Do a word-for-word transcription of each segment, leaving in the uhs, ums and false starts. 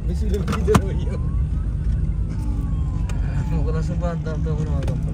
Bisa udah gitu loh, iya. Mau kena sumpah, tahu tahu nama kamu.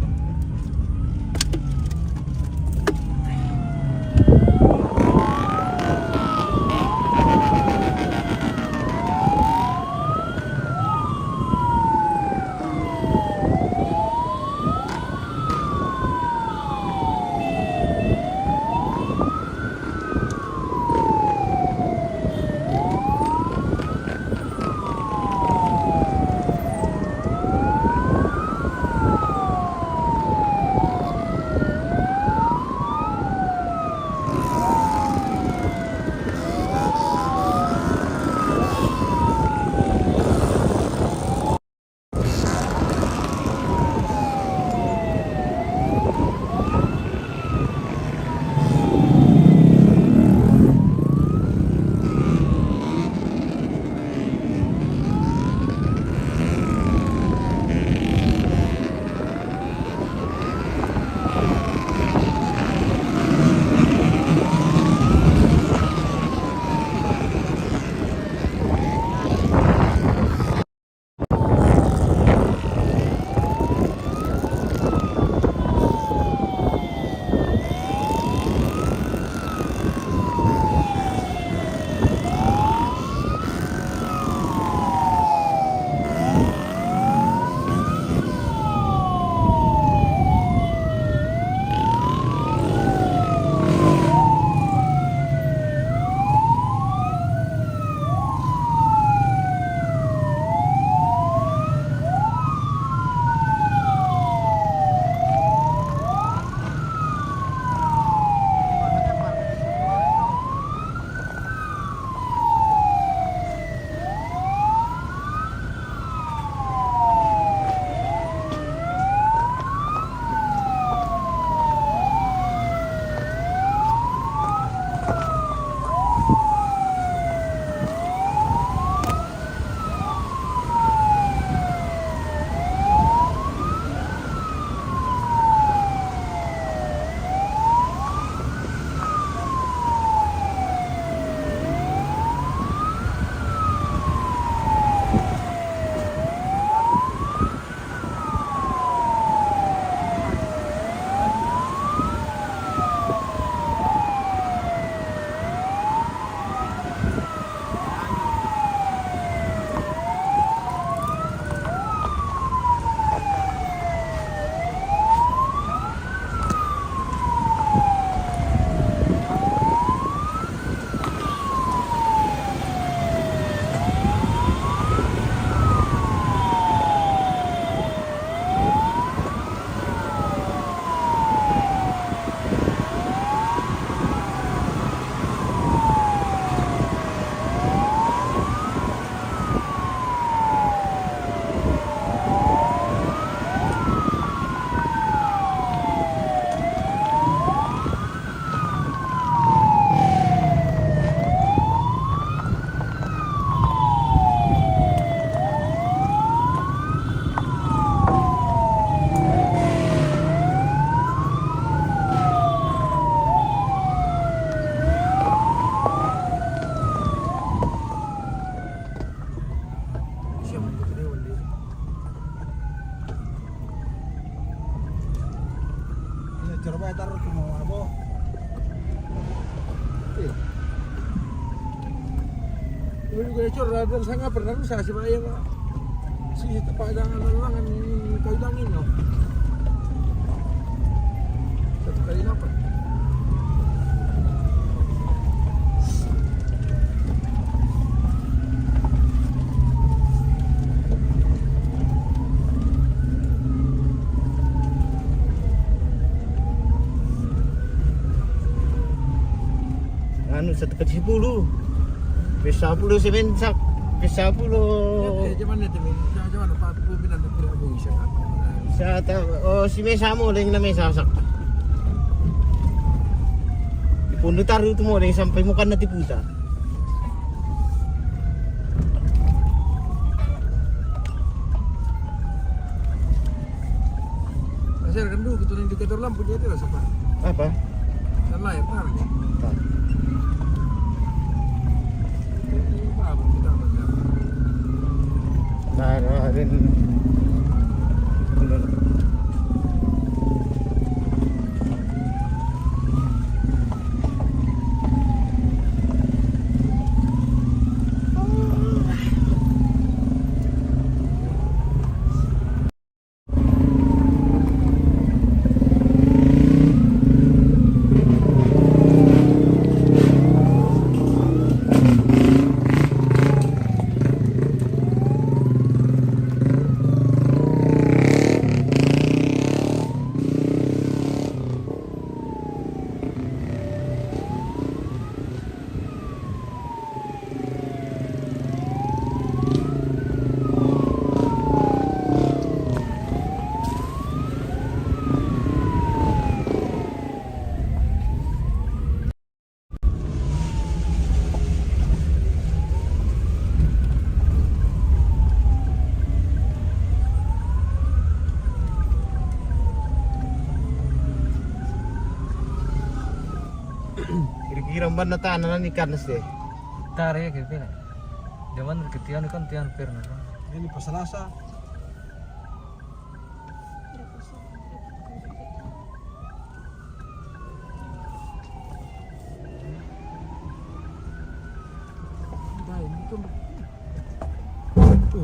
Coba ya, taruh ke mau apa? Iya. Ini juga curhat dan sangat pernah bisa sih, Pak, ya, Pak. Si tepat jangan ulangan kau hilangin, loh. Satu kali dapat. Anu, satu kecil sepuluh. Bisa sepuluh semen sak. Bisa sepuluh. Eh, zaman itu, men. Zaman empat puluh bilang tak kira bui, siapa? Sa ta-, oh, si Mesa mo, deng na Mesa sak. Di Pundu Taru tu mo, deng sampai mukan na Tiputa. Masih ada kan dulu, keturunan indikator lampu dia itu lah, siapa? Apa? Dan lahir, tarik. Tak. Ini apa, kita apa, siapa? Tak ada, ada. Kira-kira ban na tana na ni kanas de. Tare ya, kira-kira. Zaman ketian kan tian pernah. Ini pasalasa.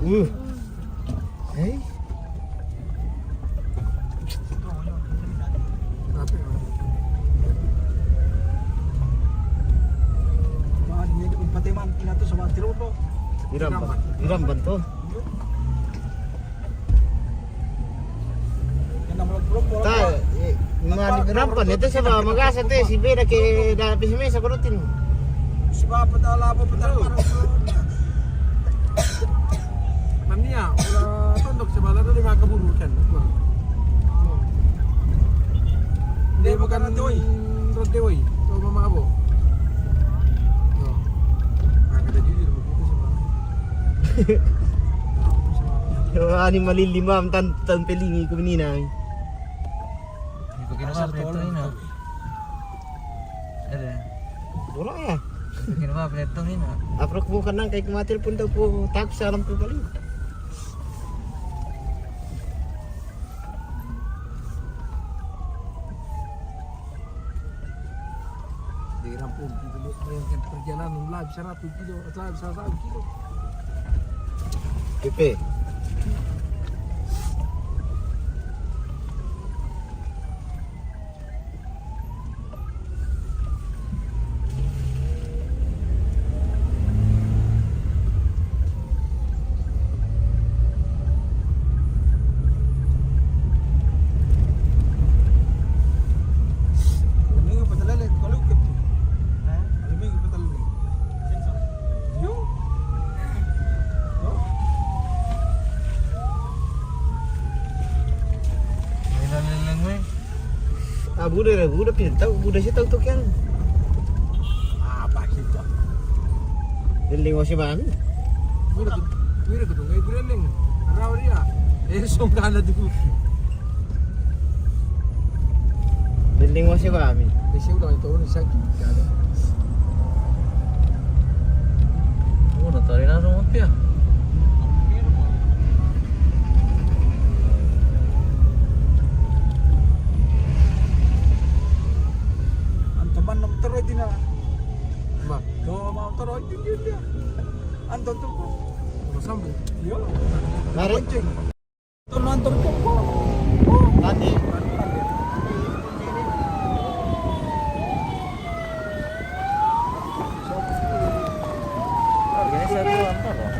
Uh. Hey. Iram, iram bantu. Ta, eh, ma di rampan itu siapa magasa te si beda ke da pisi mesa ko rutin. Sebab petala apa petala. Mania, ula tondok sebelah tu lima keburu kan. Dia bukan roti oi. Roti oi. Tu mama abo. Nah, kata jujur begitu sebab. Yo, ani malili mam tan, tan pelingi ko menina. Ini pakai apa itu ini? Ada. Bola ya. Ini pakai apa itu ini? Apa ko kanang kay kumatil pun tau po tak sa alam po paling. Di rampung, di rampung, yang perjalanan lah bisa ratus kilo, atau bisa satu kilo. P P. Ah, buda, buda, pinta, buda si tau tu kian. Apa kita? Leleng wasi bami. Buda tu, buda tu ngai buda leng. Rau dia. Eh, sungkana tu. Leleng wasi bami. Besi udah itu ni sakit. Oh, na tari na rumah pia. Kantor ko. Tadi. Organisasi kantor.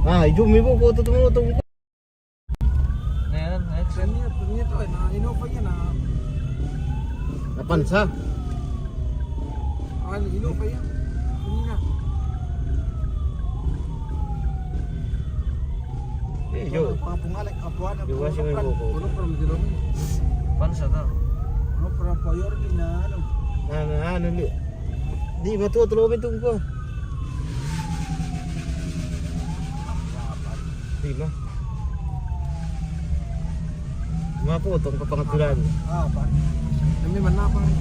Ah, ijo mi bo ko to tumo to. Ayan, ayan, sir. Niya, niya to, eh, na Innova yan, ah. Napansa? Ah, Innova yan. Ini na. Eh, yo. Mga pungalik, apuan, Di ba siya may buko? Ulo from Jerome. Pansa to. Ulo from Payor, di na, ano. Ano, ano, di. Di, matuwa, tuloy, may tungko. Di ba? Maputong ka pangatulan. Ah, pare. Kami man na, pare.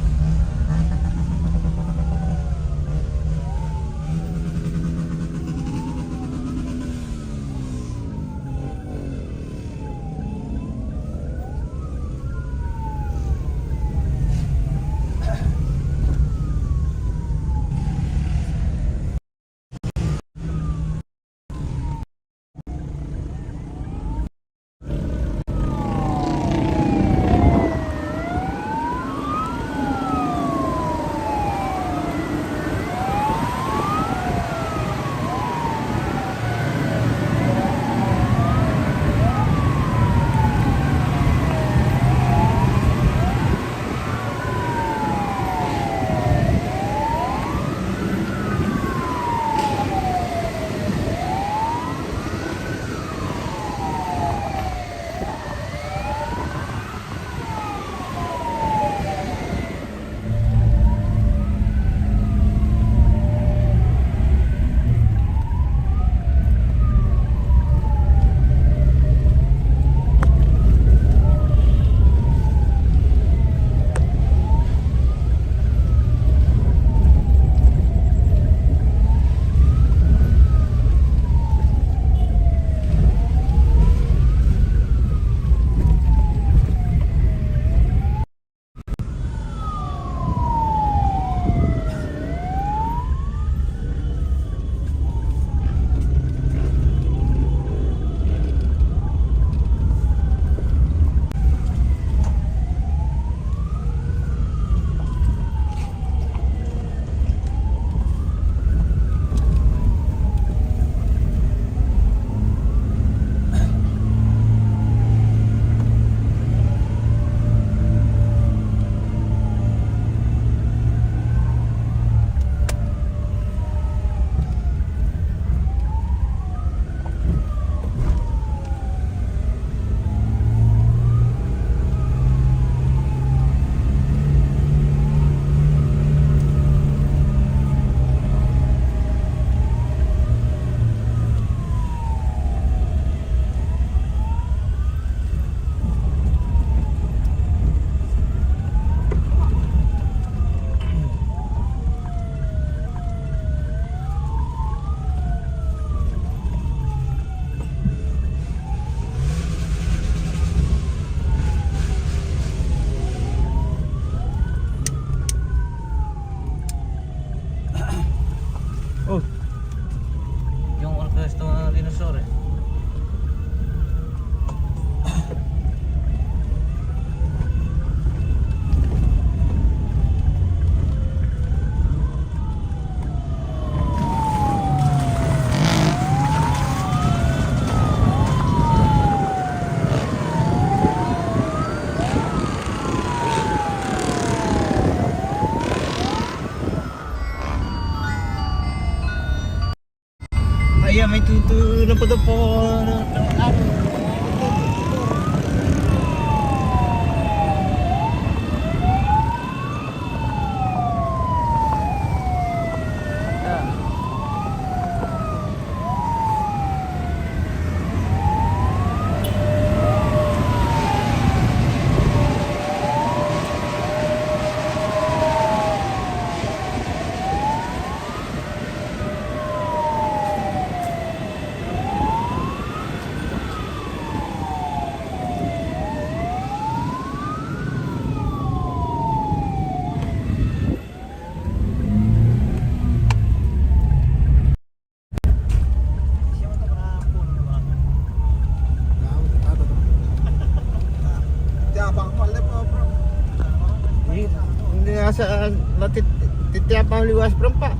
Sa la tit-, titiapan liwas perempat.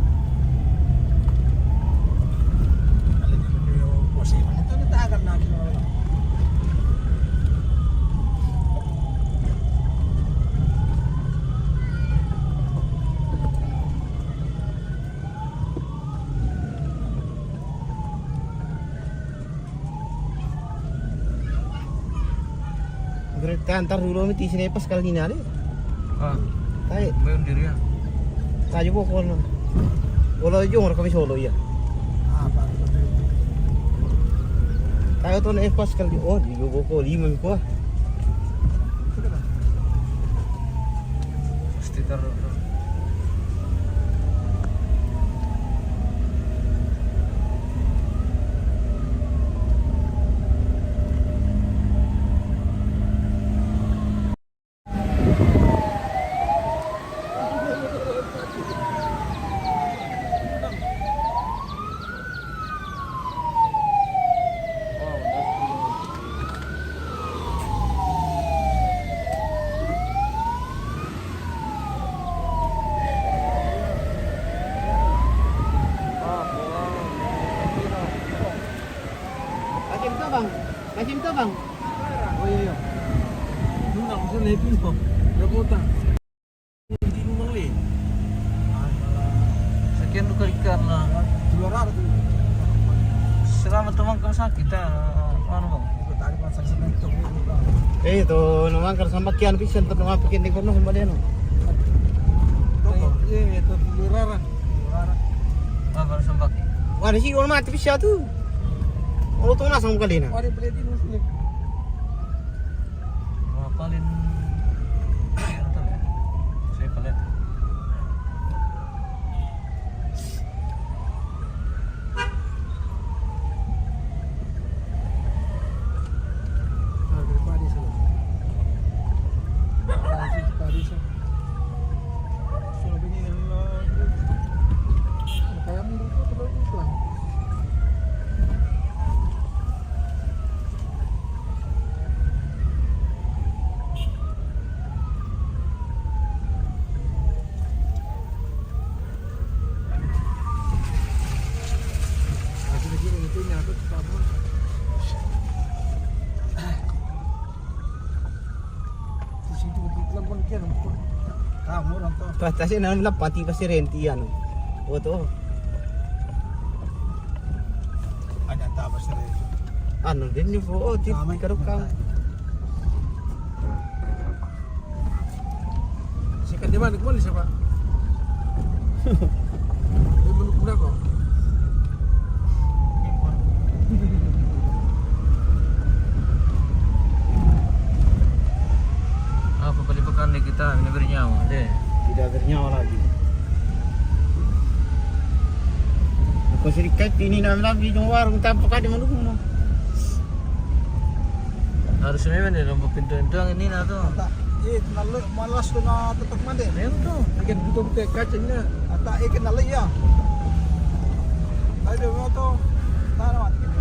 Berarti antar dulu mi ti sini pas kali ini ada. Ah, tai. Main diri ya. Tayo po ko na. Wala yung orang kami solo ya. Tayo to na pas kali. Oh, di ko lima ko. Sticker. Kasih itu, Bang. Kasih itu, Bang. Oh, iya, iya. Nuna, maksudnya itu, no. Udah kota. Di rumah, Le. Sekian tuh kali karena dua ratus. Selama teman kamu sakit, ah, mana, Bang? Itu tadi pas saya seneng tuh, Bang. Eh, itu, memang karena sampai kian pisan, tuh, memang bikin di kono sama dia, no. Iya, iya, itu dua ratus. Dua ratus. Apa sampai? Wah, ada sih, orang mati bisa tuh. Orang tuh langsung kali, nah. Ada beli di musuhnya. Wah, paling, saya pelit. Ah, dari Paris, loh. Ah, dari Paris, loh. Sudah begini, loh. Kayak menurutku terlalu kurang. Pati pa si renti, ano. O, to. Ada tapa si renti. Ano din yung po, o, di karukang. Sikat di mana, kembali siapa? Dia menunggu berapa? Apa, balik pekan deh kita, ini bernyawa deh. Tidak bernyawa lagi. Aku sedikit ini, nang lagi di warung, tanpa kade menunggu, no. Harus memang deh, lompat pintu-pintu yang ini, nah, tuh. Iya, malas tuh na tetap mandi. Ayo tuh. Ikan butuh-butuh kacangnya. Ata ikan lalu ya. Ayo, mau tuh. Tanah mati.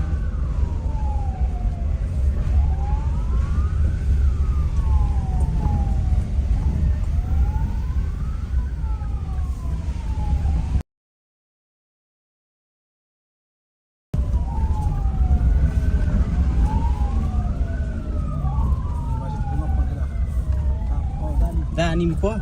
Dani mi ko.